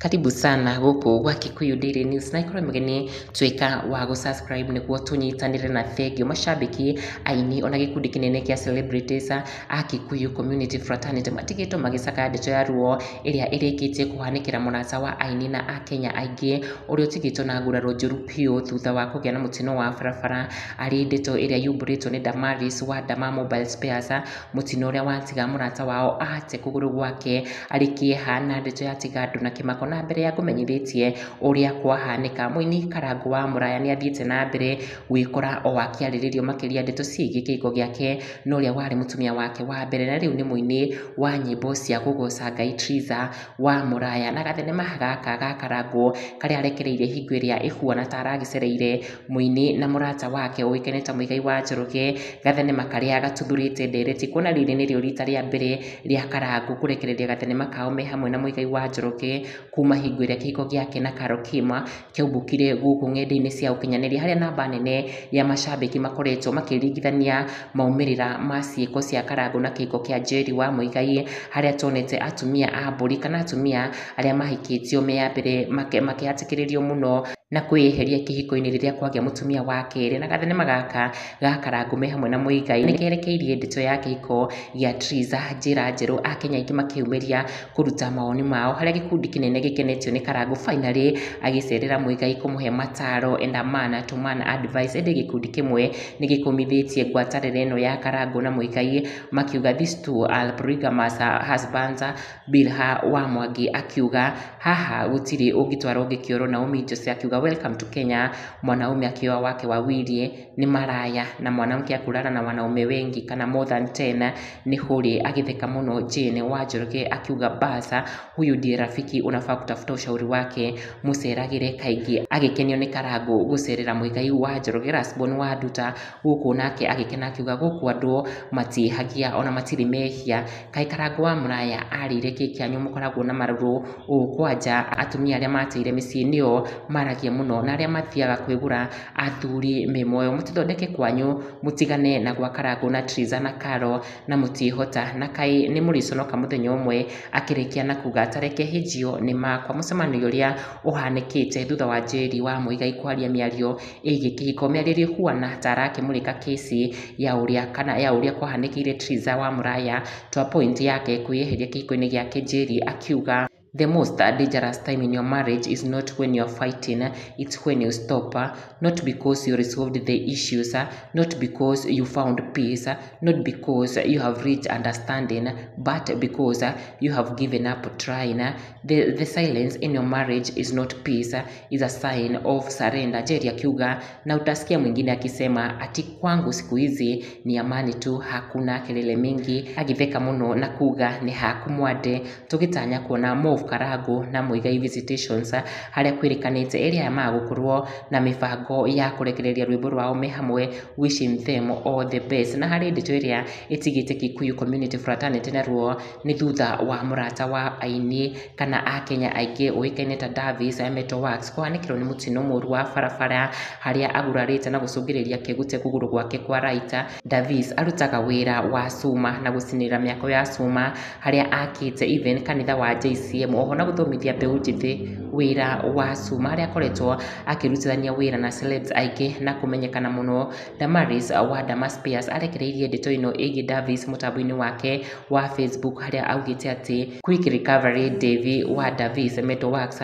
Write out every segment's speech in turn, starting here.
Karibu sana gũkũ gwa Kikuyu Daily News na ikorwo mũgeni tuĩka wa gũ-subscribe nĩguo tũnyitanĩre na thengio macambĩki aini ona gĩkundi kĩnene kĩa celebrities a Kikuyu Community Fraternity matigĩtwo magĩcakaya ndeto ya ruo ĩrĩa ĩrĩkĩtie kũhanĩkĩra mũrata wa aini na akenya aingĩ ũrĩa ũtigĩtwo na nguraro njũru biũ thutha wa kũgĩa na mũtino wa barabara arĩ ndeto ĩrĩa yumbũrĩtwo nĩ Damaris wa Dama Mobile Spares, mũtino ũrĩa watiga mũrata wao ate kũgũrũ gwake arĩ kĩeha na ndeto yatiga andũ na kĩmako. Na mbere ya kũmenyithĩtie ũrĩa kwahanĩka, mũini Karangũ wa Mũraya nĩ athiĩte na mbere gwĩkora o akĩarĩrĩrio makĩria ndeto ciĩgiĩ kĩhiko gĩake na ũrĩa warĩ mũtumia wake wa mbere na rĩu nĩ mũini wa nyĩmbo cia kũgoca Ngai Triza wa Mũraya. Na gathenema gaka ga Karangũ karĩa arekereirie hingo ĩrĩa ĩhuana ta aragĩcereire mũini na mũrata wake ũĩkaine ta Muigai wa Njoroge, gathenema karĩa gatuthũrĩte ndereti kuona rĩrĩ nĩrĩo rita rĩa mbere rĩa Karangũ kũrekereria gathenema kao me hamwe na Muigai wa Njoroge kuma hingo ĩrĩa kĩhiko gĩake na Carol Kim kĩaumbũkire gũkũ ng'enda-inĩ cia ũkinyanĩria, harĩa namba nene ya macambĩki makoretwo makĩringithania maumĩrĩra ma ciĩko cia Karangũ na kĩhiko kĩa Njeri wa Muigai, harĩa tuonete atumia a mbũri kana atumia arĩa mahikĩtio me a mbere makĩhatĩkĩrĩrio mũno na kwĩyeheria kĩhiko-inĩ rĩrĩa kwagĩa mũtumia wa kerĩ. Na gathenema gaka ga Karangũ me hamwe na Muigai nĩ kerekeirie ndeto ya kĩhiko gĩa Triza njĩra njerũ, akenya aingĩ makĩyumĩria kũruta mawoni mao, harĩa gĩkundi kĩnene gĩkenetio nĩ Karangũ finally agĩcerera Muigai kũmũhe mataro and a man to man advice. Ĩndĩ gĩkundi kĩmwe nĩ gĩkũmithĩtie ngwatanĩro ĩno ya Karangũ na Muigai makiuga these two are polygamous husbands. Bilha wa Mwangi akiuga haha gũtirĩ ũngĩtwara ũngĩ kĩoro. Naomi Jose akiuga welcome to Kenya, mwanaume akioa wake wawili ni maraya na mwanamke akulala na wanaume wengi kana more than 10 ni huri. Agitheka muno Jane wa Njoroge akiuga basa huyu ndiye rafiki unafaa kutafuta ushauri wake muceragire kaingĩ. Agĩkenio nĩ Karangũ gũcerera Muigai wa Njoroge. Rasbon wa Nduta gũkũ nake agĩkena akiuga gũkũ andũ matiĩhagia ona matirĩ mehia. Kaĩ Karangũ wa Mũraya arĩire kĩ kĩanyu mũkoragwo na marũrũ ũũ kwanja atumia arĩa mateire mĩciĩ nĩo maragia mũno na arĩa mathiaga kwĩgũra athuri me muoyo. Mũtithondeke kwanyu mũtigane na gwa Karangũ na Triza na Karo na mũtiĩhota na kaĩ nĩ mũrĩconoka mũthenya ũmwe. Akĩrĩkia na kuga tareke hĩnjio nĩ makwa. Mũcemanio ũrĩa ũhanĩkĩte thutha wa Njeri wa Muigai kwaria mĩario ĩgiĩ kĩhiko, mĩario ĩrĩa ĩhuana ta arakĩmũrĩka kesi ya ũrĩa kana ya ũrĩa kwahanĩkĩire Triza wa Mũraya to a point yake kwĩyeheria kĩhiko-inĩ gĩake. Njeri akiuga the most dangerous time in your marriage is not when you're fighting, it's when you stop. Not because you resolved the issues, not because you found peace, not because you have reached understanding, but because you have given up trying. The silence in your marriage is not peace, is a sign of surrender. Njeri akiuga, na utasikia mwingine akisema ati kwangu siku hizi ni amani tu, hakuna kelele mingi. Agitheka muno na kuga ni hakumwande. Tugitanya kuona more Karangũ na Muigai visitations harĩa kwĩrĩkanĩte ĩrĩa magũkorwo na mĩbango ya kũrekereria rwĩmbo rwao me hamwe, wishing them all the best. Na harĩ ndeto ĩrĩa ĩtigĩte Kikuyu Community Fraternity na ruo nĩ thutha wa mũrata wa aini kana akenya aingĩ ũĩkaine ta Davis Metal Works kũhanĩkĩrwo nĩ mũtino mũru wa barabara harĩa agurarĩte na gũcũngĩrĩria kĩgute kũgũrũ gwake kwa right. Davis arutaga wĩra wa cuma na gũcinĩrĩra mĩako ya cuma harĩa akĩte even kanitha wa JCM oho na gũthomithia mbeũ njĩthĩ wĩra wa cuma harĩa akoretwo akĩrutithania wĩra na celebs aingĩ na kũmenyekana mũno. Damaris wa Dama Spares arekereirie ndeto ĩno ĩgiĩ Davis mũtambo-inĩ wake wa Facebook harĩa augĩte atĩ quick recovery Davy wa Davis Metal Works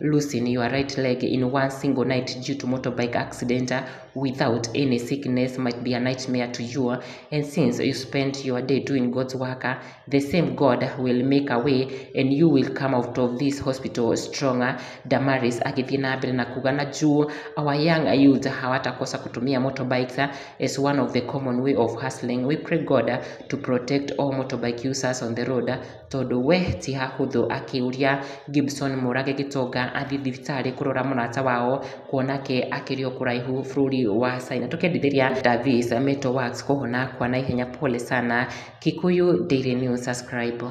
losing your right leg in one single night due to motorbike accident without any sickness might be a nightmare to you, and since you spend your day doing God's work, the same God will make a way and you will come out of this hospital stronger. Damaris agĩthiĩ na mbere na kuga na juu our young youth hawatakosa kutumia motorbikes as one of the common way of hustling. We pray God to protect all motorbike users on the road tondũ we ti hahũthũ. Akĩũria Gibson Mũrage Gĩtonga athiĩ thibitarĩ kũrora mũrata wao kuona ke akĩrĩ o kũraihu bũrũri wa China. Tũkendithĩria Davis Metal Works kũhona kwa naihenya, pole sana. Kikuyu Daily News, subscribe.